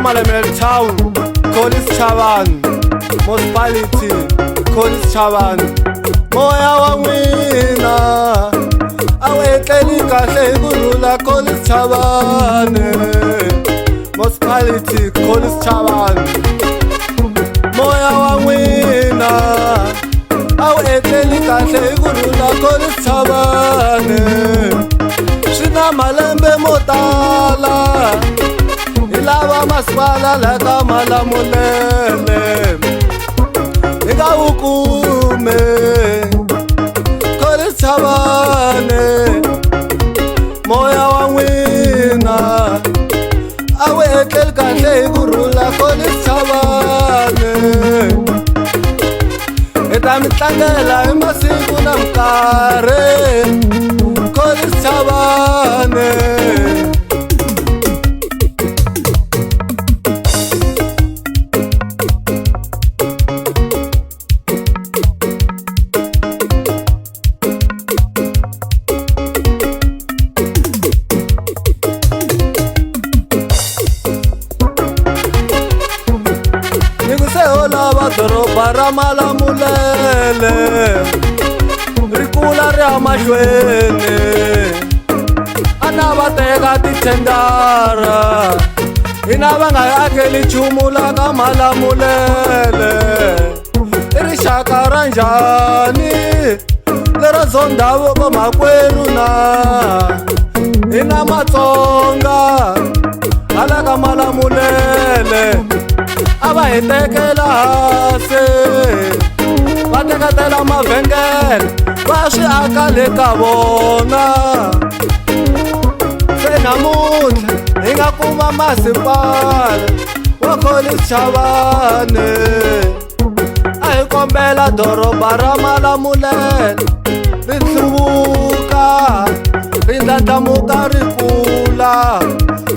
Malamulele town, Collins Chabane municipality, Collins Chabane. Moya wa n'wina a wu etleli kahle hi ku rhula, Collins Chabane municipality, Collins Chabane. Moya wa n'wina a wu etleli kahle hi ku rhula, Collins Chabane. Swi na malembe mo tala hi lava masipala la ka Malamulele, hi nga wu kume, Collins Chabane. Moya wa n'wina a wu etleli kahle hi ku rhula, Collins Chabane. Hi ta mi tlangela hi masiku na minkarhi, Collins Chabane. Ni ku se ho lava doroba ra Malamulele ri kula ri ya mahlweni, a na va teka tithendara, hina va nga akeli nchumu la ka Malamulele. I rixaka ra njhani lero zonda vomakwerhu na hina Matsonga? Hala ka Malamulele a va hi tekela hansi, va teketela mavhengele, va swi aka le ka vona. Se namuntlha hi nga kuma masipala wa Collins Chabane, a hi kombela doroba ra Malamulele ri hluvuka, ri ndlandlamuka, ri kula,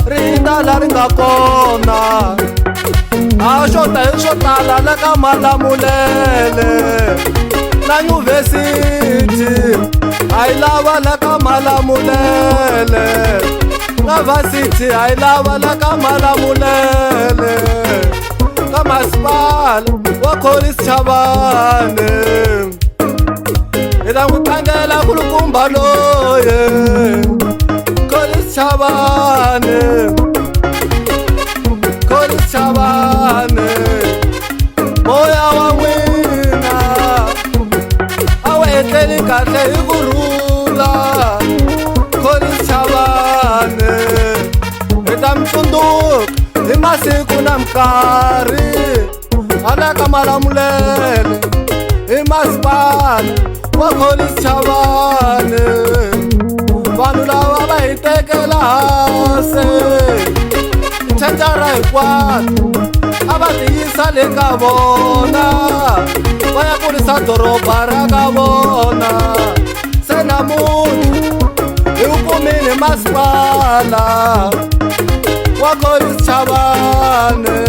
ri hundza la ri nga kona. A xota hi swo tala la ka Malamulele, na yunivhesiti a yi lava la ka Malamulele, na varsity a yi lava la ka Malamulele, ka masipala wa Collins Chabane. Hi ta n'wi tlangela kulukumba loye, Collins Chabane, Collins Chabane. Moya wa n'wina a wu etleli kahle hi ku rhula, Collins Chabane. Hi ta mi tsundzuka hi masiku na minkarhi, hala ka Malamulele hi masipala wa Collins Chabane. Vanhu lava va hi tekela hansi, tithendara hinkwato a va tiyisa le ka vona, va ya kurisa doroba ra ka vona. Se namuntlha hi wu kumile masipala wa Collins Chabane,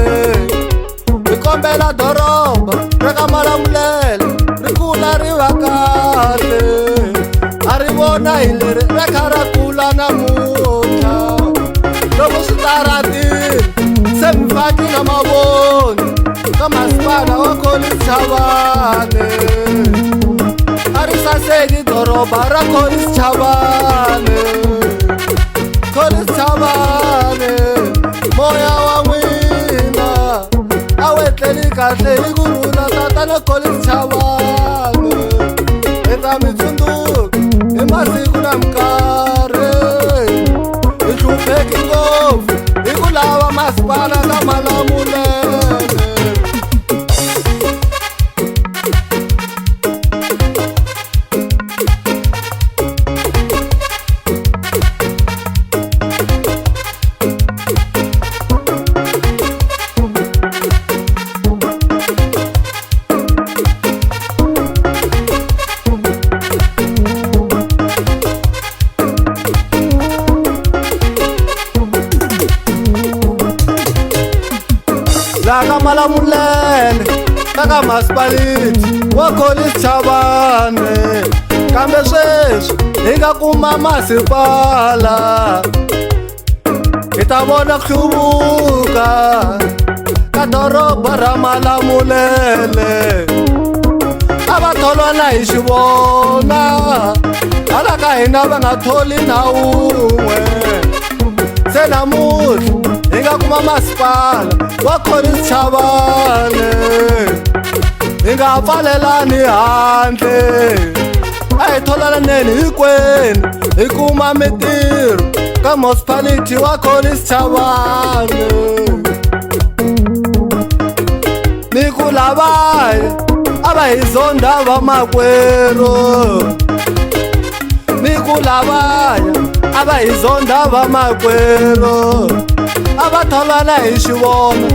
hi kombela doroba ra ka Malamulele ri kula ri va kahle. A ri vona hi leri ra kha ra kula namuntlha, loko swi taratile se mi faki na mavoni ka masipala wa Collins Chabane. A ri saseki doroba ra Collins Chabane, Collins Chabane. Moya wa n'wina a wu etleli kahle hi ku rhula, tatana Collins Chabane. Hi ta mi tsundzuka hi masiku na minkarhi, hi hlupheki ngopfu hi ku lava masipala ka Malamulele. La ka Malamulele ka ka masipaliti wa Collins Chabane, kambe sweswi hi nga kuma masipala. Hi ta vona ku hluvuka ka doroba ra Malamulele. A va tholana hi xivona, hala ka hina va nga tholi na wun'we. Se namuntlha hi nga kuma masipala wa Collins Chavane, hi nga pfalelani handle. A hi tholaneni hinkwenu hi kuma mitirho ka municipality wa Collins Chavane. Ni ku lavaya a va hi zonda vamakwerhu, ni ku lavaya a va hi zonda vamakwerhu, a va tholana hi xivona,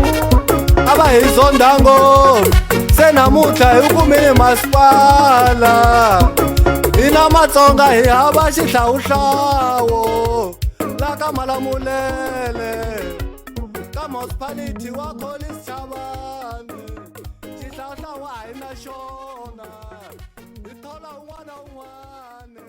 a va hi zonda ngopfu. Se namuntlha hi kumile masipala, hina Matsonga hi hava xihlawuhlawu la ka Malamulele, ka municipality wa Collins Chavane. Xihlawuhlawu a hi na xona, hi thola un'wana na un'wana.